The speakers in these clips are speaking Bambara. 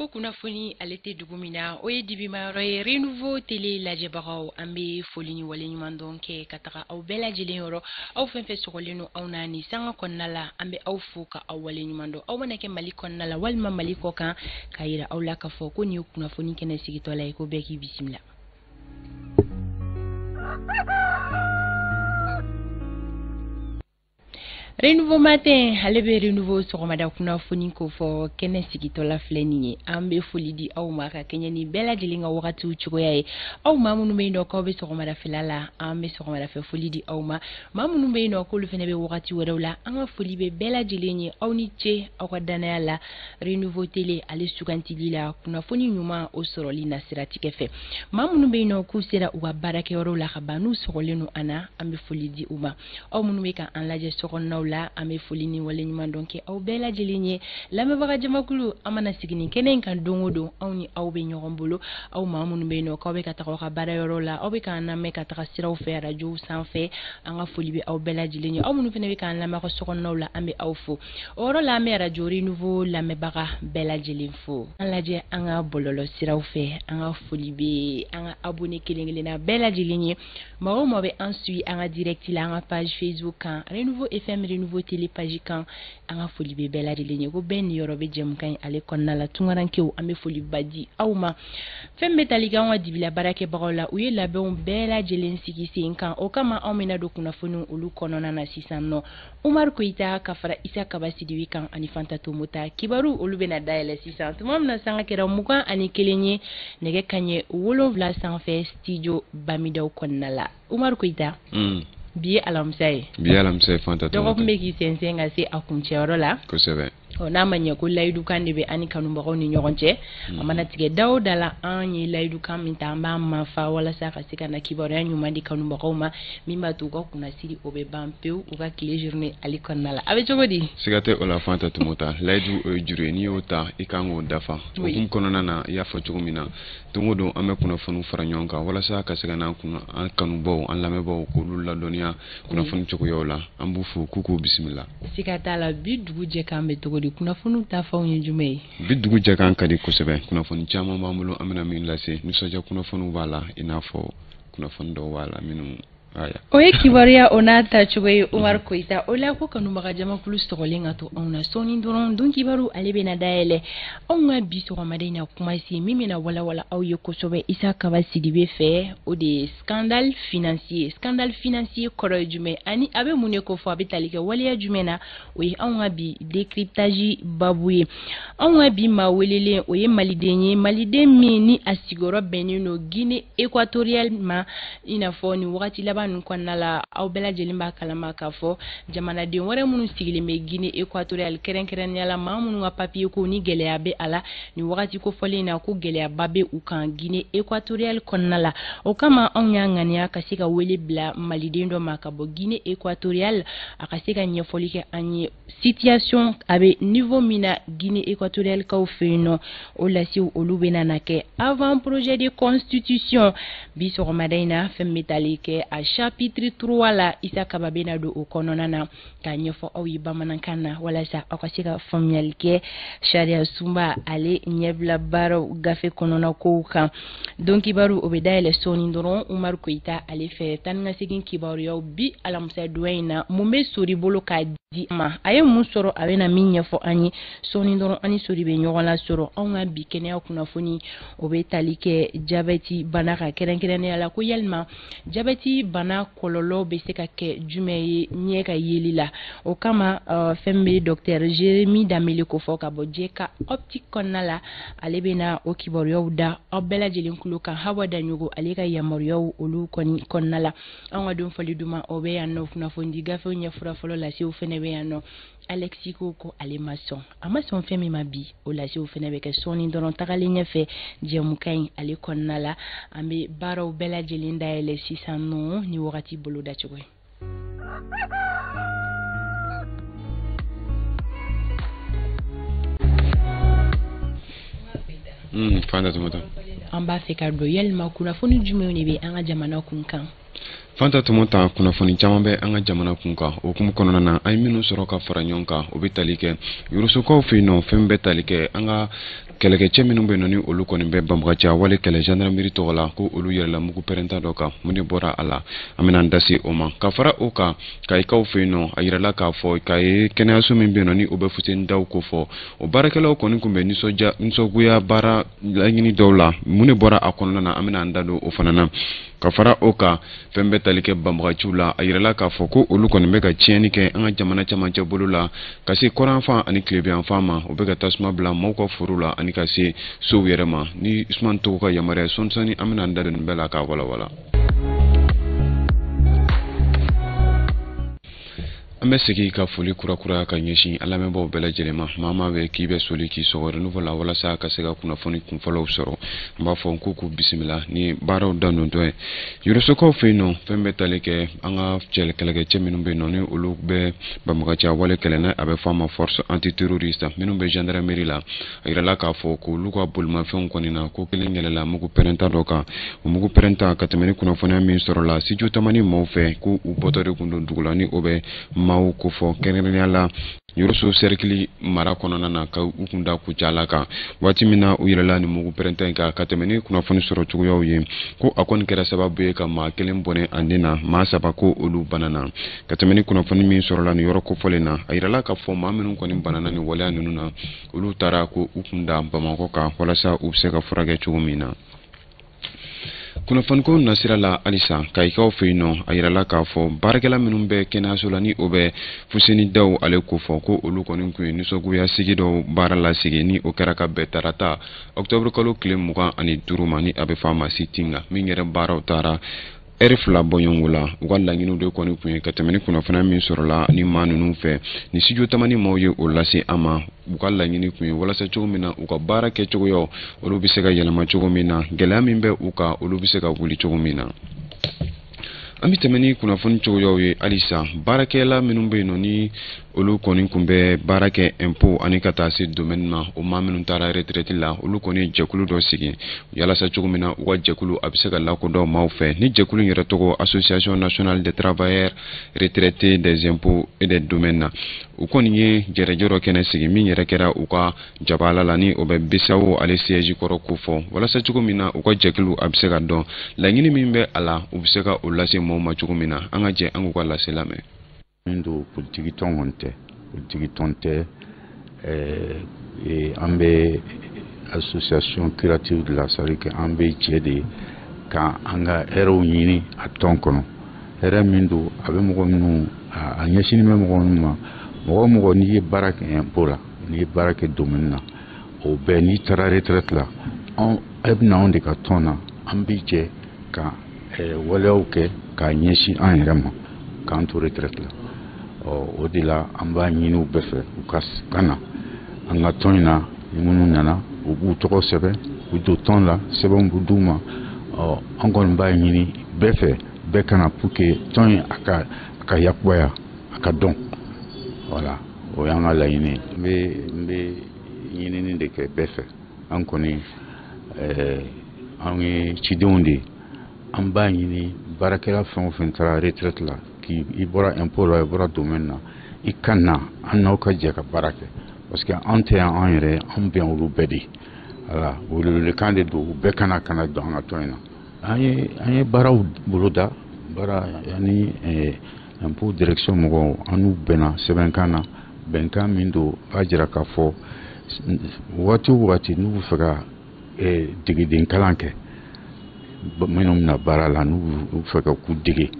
Ko kunnafoni ale tɛ dugu min na, o ye dibimayɔrɔ ye. Renouveau Télé lajɛbagaw, an bɛ foli ni waleɲumandɔn kɛ ka taga aw bɛɛ lajɛlen yɔrɔ. Aw fɛn fɛn sɔgɔlen don anw na nin sanga kɔnɔna la, an bɛ aw fo ka aw waleɲumandɔn. Aw mana kɛ Mali kɔnɔna la walima Mali kɔ kan, k'a yira aw la k'a fɔ ko nin ye kunnafoni kɛnɛ sigitɔ la ye, ko bɛɛ k'i bisimila. Renouveau Matin ale bɛ Renouveau sɔgɔmada kunnafoni kofɔ kɛnɛ sigitɔla filɛ nin ye. An bɛ foli di aw ma ka kɛɲɛ ni bɛɛ lajɛlen ka wagatiw cogoya ye. Aw maa minnu bɛ yen nɔ k'aw bɛ sɔgɔmadafɛla la, an bɛ sɔgɔmadafɛ foli di aw ma. Maa minnu bɛ yen nɔ k'olu fana bɛ wagati wɛrɛw la, an ka foli bɛ bɛɛ lajɛlen ye. Aw ni ce aw ka danaya la Renouveau Télé ale sugantili la kunnafoni ɲuman o sɔrɔli na siratigɛ fɛ. Maa minnu bɛ yen nɔ k'u sera u ka baarakɛyɔrɔw la ka ban, n'u sɔgɔlen don an na, an bɛ foli di u ma. Aw minnu bɛ ka an lajɛ sokɔnɔnaw la, an bɛ foli ni waleɲumandɔn kɛ aw bɛɛ lajɛlen ye. Lamɛnbaga jamakulu, an mana sigi nin kɛnɛ in kan don o don, anw ni aw bɛ ɲɔgɔn bolo. Aw maa minnu bɛ yen nɔ k'aw bɛ ka taga aw ka baarayɔrɔ la, aw bɛ k'an lamɛn ka taga siraw fɛ arajow sanfɛ, an ka foli bɛ aw bɛɛ lajɛlen ye. Aw minnu fana bɛ k'an lamɛn aw ka sokɔnɔnaw la, an bɛ aw fo. O yɔrɔ la, an bɛ arajo Renouveau lamɛnbaga bɛɛ lajɛlen fo. An lajɛ an ka bɔlɔlɔ siraw fɛ, an ka foli bɛ an ka abonné kelen kelenna bɛɛ lajɛlen ye. Maa o maa bɛ an suit an ka direct la an ka page Facebook kan, Renouveau FM, Renouveau Télé page kan, an ka foli bɛ bɛɛ lajɛlen ye. Ko bɛɛ niyɔrɔ bɛ jɛmukan in ale kɔnɔna la. Tunkarankew, an bɛ foliba di aw ma. Fɛn bɛ tali kɛ an ka dibila baarakɛbagaw la, u ye labɛnw bɛɛ lajɛlen sigi sen kan. O kama anw bɛna don kunnafoniw olu kɔnɔna na sisan nɔ. Umaru Koyita ka fara Isa Kaba Sidibe kan ani Fanta Tomota, kibaru olu bɛna dayɛlɛ sisan tuma min na sanga kɛra 21 ye, nɛgɛ kanɲɛ 7 sanfɛ studio Bamidaw kɔnɔna la. Umaru Koyita, bi ye alamisa ye. Bi ye alamisa ye, Fanta Tomota. Dɔgɔkun bɛ k'i sɛnsɛn ka se a kuncɛyɔrɔ la. Kosɛbɛ. Ɔ, n'a ma ɲɛ ko layidukan de bɛ an ni kanubagaw ni ɲɔgɔn cɛ, a mana tigɛ da o da la, an ye layidukan min ta, an b'a mafa walasa ka se ka na kibaruya ɲuman di kanubagaw ma, min b'a to u ka kunnasiri o bɛ ban pewu u ka tile journée ale kɔnɔna la. A bɛ cogo di? Siga tɛ o la, Fanta Tomota. Layidu o ye juru ye, n'i y'o ta i kan k'o dafa. O hukumu kɔnɔna na, i y'a fɔ cogo min na, don o don an bɛ kunnafoniw fara ɲɔgɔn kan walasa ka se ka n'an kunna an kanubaw, an lamɛnbaw, k'olu ladɔnniya kunnafoni cogoyaw la. An b'u fo k'u k'u bisimila. Siga t'a la. Bi dugu jɛ kan bɛ cogo di? Kunnafoniw ta fɛnw ye jumɛn ye? Bi dugu jɛ kan ka di kosɛbɛ. Kunnafoni caman b'an bolo an bɛna min lase. Nisɔndiya kunnafoniw b'a la, i n'a fɔ kunnafoni dɔw b'a la minnu o ye kibaruya o n'a tacogo ye. Umaru Koyita, o la ko kanubaga jamakulu sɔgɔlen ka to anw na sɔɔni dɔrɔn, don kibaru ale bɛna dayɛlɛ. Anw ka bi sɔgɔmada in na kumasen min bɛna walawala aw ye kosɛbɛ Isa Kaba Sidibe fɛ, o de ye scandale financier. Scandale financier kɔrɔ ye jumɛn ani a bɛ mun de kofɔ, a bɛ tali kɛ waleya jumɛn na? O ye anw ka bi décryptage babu ye. Anw ka bi maa welelen, o ye maliden ye, maliden min ni a sigiyɔrɔ bɛnnen don Guinée équatoriale ma. I n'a fɔ nin wagati laban ninnu kɔnɔna la, aw bɛɛ lajɛlen b'a kalama k'a fɔ jamanaden wɛrɛ minnu sigilen bɛ Guinée équatoriale, kɛrɛnkɛrɛnnenya la maa minnu ka papiye ko ni gɛlɛya bɛ a la nin wagati kofɔlen na, ko gɛlɛyaba bɛ u kan Guinée équatoriale kɔnɔna la. O kama anw y'a ŋaniya ka se ka wele bila maliden dɔ ma ka bɔ Guinée équatoriale, a ka se ka ɲɛfɔli kɛ an ye situation a bɛ niveau min na Guinée équatoriale kaw fɛ yen nɔ. O lasiw olu bɛna na kɛ avant projet de constitution. Bi sɔgɔmada in na, fɛn bɛ tali kɛ a chapitre 3 la, Isa Kaba bɛna don o kɔnɔna na k'a ɲɛfɔ aw ye bamanankan na walasa aw ka se ka faamuyali kɛ sariya sunba ale ɲɛbila baaraw gafe kɔnɔna kow kan. Don kibaru o bɛ dayɛlɛ sɔɔni dɔrɔn Umaru Koyita ale fɛ. Taa ni ka segin kibaruyaw bi alamisa don in na, mun bɛ Sori bolo k'a di ma, a ye mun sɔrɔ, a bɛna min ɲɛfɔ an ye sɔɔni dɔrɔn, an ni Sori bɛ ɲɔgɔn lasɔrɔ. Anw ka bi kɛnɛya kunnafoni o bɛ tali kɛ jabɛti bana kan, kɛrɛnkɛrɛnnenya la ko yalima jabɛti bana kɔlɔlɔ bɛ se ka kɛ jumɛn ye ɲɛ ka yeli la. O kama fɛn bɛ docteur Jérémy Danbele kofɔ ka bɔ Jɛka Optique kɔnɔna la, ale bɛna o kibaruyaw da aw bɛɛ lajɛlen tulo kan Hawa Daɲogo ale ka yamaruyaw olu kɔni kɔnɔna la. Anw ka don fɔli duman o bɛ yan nɔ, kunnafonidi gafew ɲɛfura fɔlɔ lasew fɛnɛ bɛ yan nɔ. Alexi ko ko ale ma sɔn, a ma sɔn fɛn min ma bi, o lasew fɛnɛ bɛ kɛ sɔɔni dɔrɔn tagalen ɲɛfɛ jɛmukan in ale kɔnɔna la. An bɛ baaraw bɛɛ lajɛlen dayɛlɛ sisan nɔ ni wagati bolo dacogo ye. Fanta Tomota. An b'a fɛ ka don yalima kunnafoni jumɛnw de bɛ an ka jamana kun kan? Fanta Tomota, kunnafoni caman bɛ an ka jamana kun kan. O hukumu kɔnɔna na, an ye minnu sɔrɔ ka fara ɲɔgɔn kan, o bɛ tali kɛ Yorosokaw fɛ yen nɔ, fɛn bɛ tali kɛ an ka Kɛlɛkɛcɛ minnu bɛ yen nɔ ni olu kɔni bɛ banbaganciya wale kɛlɛ gendarmerie tɔgɔ la, ko olu yɛlɛla mugu pɛrɛnta dɔ kan. Mun de bɔra a la? An bɛna an da se o ma. Ka fara o kan, Kayikaw fɛ yen nɔ, a yirala k'a fɔ Kayi kɛnɛyaso min bɛ yen nɔ ni o bɛ Fuseni Daw ko fɔ, o baarakɛlaw kɔni tun bɛ nisɔngoya baara laɲini dɔw la. Mun de bɔra a kɔnɔna na? An bɛna an da don o fana na. Ka fara o kan, fɛn bɛ tali kɛ banbagaciw la, a yirala k'a fɔ ko olu kɔni bɛ ka tiɲɛni kɛ an ka jamana camancɛ bolo la, ka se kɔrɔnyanfan ani tilebinyanfan ma. U bɛ ka tasuma bila maaw ka foro la ani ka se sow yɛrɛ ma. Ni Usumani Togo ka yamaruya, sɔɔni sɔɔni an bɛna an da don nin bɛɛ la k'a walawala. An bɛ segin ka foli kurakuraya ka ɲɛsin an lamɛnbaaw bɛɛ lajɛlen ma. Maa maa bɛ k'i bɛ soli k'i sɔgɔ Renouveau la walasa ka se ka kunnafoni kunfɔlɔw sɔrɔ, an b'a fɔ k'u k'u bisimila ni baaraw daminɛtɔ ye. Yorosokaw fɛ yen nɔ, fɛn bɛ tali kɛ an ka kɛlɛkɛcɛ minnu bɛ yen nɔ ni olu bɛ banbaganciya wale kɛlɛ, n'a a bɛ fɔ a ma force antiterroriste, minnu bɛ gendarmerie la, a yirala k'a fɔ k'olu ka bolimafɛnw kɔni na, ko kelen yɛlɛla mugu pɛrɛnta dɔ kan. O mugu pɛrɛnta, ka tɛmɛ ni kunnafoniya min sɔrɔla Studio Tamani maaw fɛ, ko u bɔtɔ de tun don dugu la ni o bɛ maaw kofɔ, kɛrɛnkɛrɛnnenya la Yoroso sɛrikili mara kɔnɔna na, ka u kun da Kucala kan. Waati min na u yɛlɛla ni mugu pɛrɛnta in kan, ka tɛmɛ ni kunnafoni sɔrɔ cogoyaw ye, ko a kɔni kɛra sababu ye ka maa kelen bɔnɛ a ni na, maa saba ko olu banana. Ka tɛmɛ ni kunnafoni min sɔrɔla nin yɔrɔ kofɔlen na, a yirala k'a fɔ maa minnu kɔni banana nin waleya ninnu na, olu taara ko u kun da Bamakɔ kan walasa u bɛ se ka furakɛ cogo min na. Kunnafoniko nasira la halisa, Kayikaw fɛ yen nɔ, a yirala k'a fɔ baarakɛla minnu bɛ kɛnɛyaso la ni o bɛ Fuseni Daw ale kofɔ, ko olu kɔni tun ye nisɔngoya sigi dɔw baara lasigi, ni o kɛra ka bɛn tarata octobre kalo tile 25 ma, ni a bɛ fɔ a ma sit-in, min yɛrɛ baaraw taara ɛri 2 bɔɲɔgɔnko la. U ka laɲiniw de kɔni tun ye, ka tɛmɛ ni kunnafoniya min sɔrɔla ni maa ninnu fɛ, ni Studio Tamani maaw ye o lase an ma, u ka laɲini tun ye walasa cogo min na u ka baara kɛcogoyaw olu bɛ se ka yɛlɛma cogo min na, gɛlɛya min bɛ u kan, olu bɛ se ka wuli cogo min na. An bɛ tɛmɛ ni kunnafoni cogoyaw ye halisa. Baarakɛla minnu bɛ yen nɔ ni olu kɔni tun bɛ baara kɛ impôt ani ka taa se domaine ma, o maa minnu taara retraite la, olu kɔni ye jɛkulu dɔ sigi yalasa cogo min na u ka jɛkulu a bɛ se ka lakodɔn maaw fɛ. Ni jɛkulu in yɛrɛ tɔgɔ Association nationale des travailleurs retraités des impôts et des domaines na, u kɔni ye jɛrɛjɛ dɔ kɛnɛ sigi min yɛrɛ kɛra u ka jabala la, ni o bɛ BCEAO ale siège kɔrɔ kofɔ, walasa cogo min na u ka jɛkulu a bɛ se ka dɔn, laɲini min bɛ a la, u bɛ se ka o lase maaw ma cogo min na. An ka jɛ an k'u ka lase lamɛn. Min don, politiki tɔn kɔni tɛ, politiki tɔn tɛ. An bɛ association curative de la, c'est à dire que an bɛ jɛ de ka an ka hɛrɛw ɲini a tɔn kɔnɔ. Hɛrɛ min don, a bɛ mɔgɔ minnu a ɲɛsinnen bɛ mɔgɔ minnu ma, mɔgɔ o mɔgɔ n'i ye baara kɛ impôt la, n'i ye baara kɛ domaine na, o bɛɛ, n'i taara retraite la, anw e bɛna anw de ka tɔn na, an bɛ jɛ ka waleyaw kɛ k'a ɲɛsin an yɛrɛ ma k'an to retraite la. Ɔ, o de la an b'a ɲini u bɛɛ fɛ u ka na an ka tɔn in na. Ni minnu nana, u b'u tɔgɔ sɛbɛn, u don tɔn la, sɛbɛnw bɛ d'u ma. Ɔ, an kɔni b'a ɲini bɛɛ fɛ, bɛɛ ka na pour que tɔn in a ka yakubaya, a ka dɔn. Voilà, o y'an ka laɲini ye. N bɛ ɲinini de kɛ bɛɛ fɛ. An kɔni an ye cidenw de ye. An b'a ɲini baarakɛla fɛn o fɛn taara retraite la, k'i bɔra impôt la, i bɔra domaine na, i ka na an n'aw ka jɛ ka baara kɛ, parce que an tɛ yan an yɛrɛ, an bɛ yan olu bɛɛ de. Voilà, welewelekan de don, u bɛɛ ka na ka na don an ka tɔn in na. An ye baaraw boloda, baara ani impôt direction mɔgɔw, an n'u bɛnna sɛbɛnkan na. Bɛnkan min don, b'a jira k'a fɔ waati o waati n'u bɛ fɛ ka degeden kalan kɛ, minnu bɛna baara la, n'u bɛ fɛ ka k'u dege,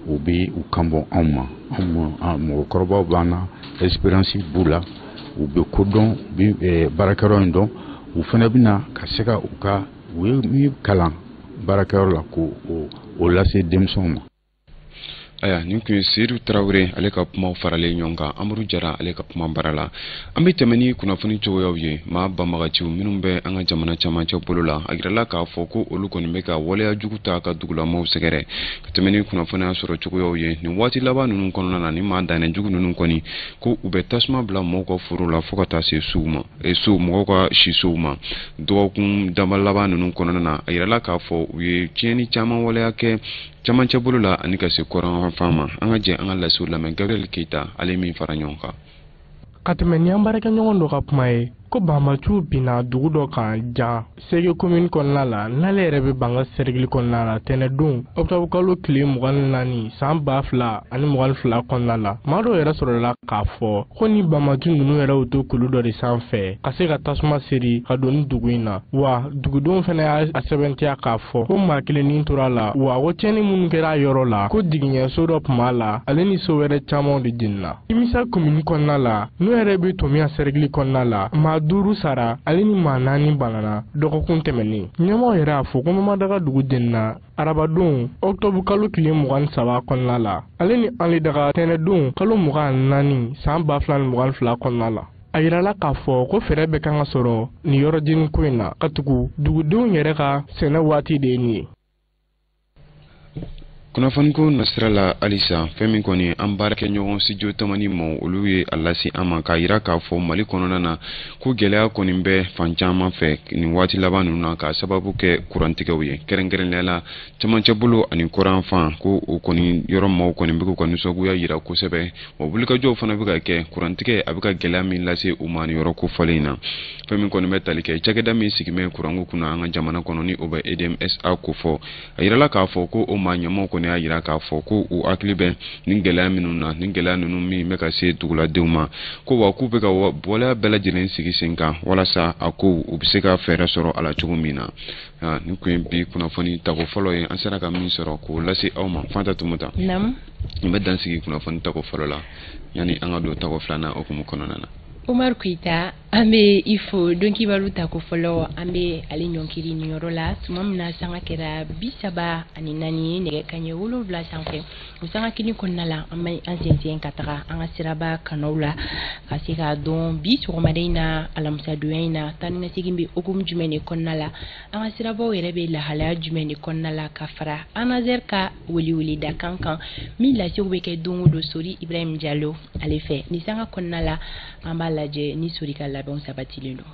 u bɛ u kan bɔ anw ma. Anw mɔgɔkɔrɔbaw b'an na, expérience b'u la, u bɛ ko dɔn, u bɛ baarakɛyɔrɔ in dɔn. U fana bɛ na ka se ka u ka u ye min kalan baarakɛyɔrɔ la, k'o o lase denmisɛnw ma. Aya, nin tun ye Seyidu Tarawele ale ka kumaw faralen ɲɔgɔn kan Amadu Jara ale ka kuma baara la. An bɛ tɛmɛ ni kunnafoni cogoyaw ye. Maa banbagaciw minnu bɛ an ka jamana camancɛ bolo la, a yirala k'a fɔ ko olu kɔni bɛ ka waleya jugu ta ka dugulamaw sɛgɛrɛ. Ka tɛmɛ ni kunnafoniya sɔrɔ cogoyaw ye nin waati laban ninnu kɔnɔna na, ni maa dannen jugu ninnu kɔni ko u bɛ tasuma bila mɔgɔw ka foro la fo ka taa se sow ma, so mɔgɔw ka sisow ma. Dɔgɔkun dama laban ninnu kɔnɔna na, a yirala k'a fɔ u ye tiɲɛni caman waleya kɛ camancɛ bolo la ani ka se kɔrɔnfan ma. An ka jɛ an ka lasiw lamɛn, Gabriel Keita ale min fara ɲɔgɔn kan. Ka tɛmɛ ni an baarakɛɲɔgɔn dɔ ka kuma ye, Ko banbaanciw binna dugu dɔ kan Jan Sege commune kɔnɔna la, n'ale yɛrɛ bɛ Bankass cercle kɔnɔna la, tɛnɛdon octobre kalo tile 24 san 2022 kɔnɔna la. Maa dɔw yɛrɛ sɔrɔla k'a fɔ ko ni banbaanci ninnu yɛrɛ y'u to kulu dɔ de sanfɛ ka se ka tasuma seri ka don ni dugu in na. Wa dugudenw fana y'a sɛbɛntiya k'a fɔ ko maa kelen ni tora la, wa ko tiɲɛni minnu kɛra a yɔrɔ la, ko jigiɲɛso dɔ tun b'a la, ale ni so wɛrɛ camanw de jenina. Timisa commune kɔnɔna la, n'o yɛrɛ bɛ Tominian cercle kɔnɔna la, maa 5 sara ale ni maa 4 banana dɔgɔkun tɛmɛnen. Ɲɛmɔgɔ yɛrɛ y'a fɔ ko Mamadaga dugu jenina arabadon octobre kalo tile 23 kɔnɔna la, ale ni Anledaga tɛnɛdon kalo 24 san 2022 kɔnɔna la. A yirala k'a fɔ ko fɛɛrɛ bɛɛ kan ka sɔrɔ nin yɔrɔ jeni ko in na, ka tugu dugudenw yɛrɛ ka sɛnɛ waati de ye nin ye. Kunnafoniko nasira la halisa, fɛn min kɔni an baarakɛɲɔgɔn studio Tamani maaw, olu ye a lase an ma k'a yira k'a fɔ Mali kɔnɔna na ko gɛlɛya kɔni bɛ fan caman fɛ nin waati laban ninnu na, k'a sababu kɛ kurantigɛw ye, kɛrɛnkɛrɛnnenya la cɛmancɛ bolo ani kɔrɔn fan, ko o kɔni yɔrɔ maaw kɔni bɛ k'u ka nisɔngoya yira kosɛbɛ. Wa wulikajɔw fana bɛ ka kɛ kurantigɛ a bɛ ka gɛlɛya min lase u ma nin yɔrɔ kofɔlen in na. Fɛn min kɔni bɛ tali kɛ cakɛda min sigilen bɛ kuranko kunna an ka jamana kɔnɔ, ni o bɛ EDMSA kofɔ, a yirala k'a fɔ ko o maa ɲɛmaaw kɔni y'a yira k'a fɔ ko u hakili bɛ nin gɛlɛya minnu na, nin gɛlɛya ninnu min bɛ ka se duguladenw ma, ko wa k'u bɛ ka waleya bɛɛ lajɛlen sigi sen kan walasa a ko u bɛ se ka fɛɛrɛ sɔrɔ a la cogo min na. Nin kun ye bi kunnafoni tako fɔlɔ ye, an sera ka min sɔrɔ k'o lase aw ma. Fanta Tumuta, nin bɛ dan sigi kunnafoni tako fɔlɔ la yanni an ka don tako filanan hukumu kɔnɔna na. Umar Koyita, an bɛ i fo. Don kibaru tako fɔlɔ, an bɛ ale ɲɔnkiri nin yɔrɔ la tuma min na sanga kɛra 34 ye nɛgɛ kanɲɛ 7 sanfɛ. O sanga kelen kɔnɔna la, an bɛ an sɛnsɛn ka taga an ka siraba kanaw la ka se k'a dɔn bi sɔgɔmada in na, alamisadonya in na, taa ni ka segin bɛ hukumu jumɛn de kɔnɔna la, an ka sirabaw yɛrɛ bɛ lahalaya jumɛn de kɔnɔna la, ka fara ANASER ka weleweleda kan kan min lasew bɛ kɛ don o don Sori Ibrahim Jalo ale fɛ. Nin sanga kɔnɔna la, an b'a lajɛ ni Sori ka labɛnw sabatilen don.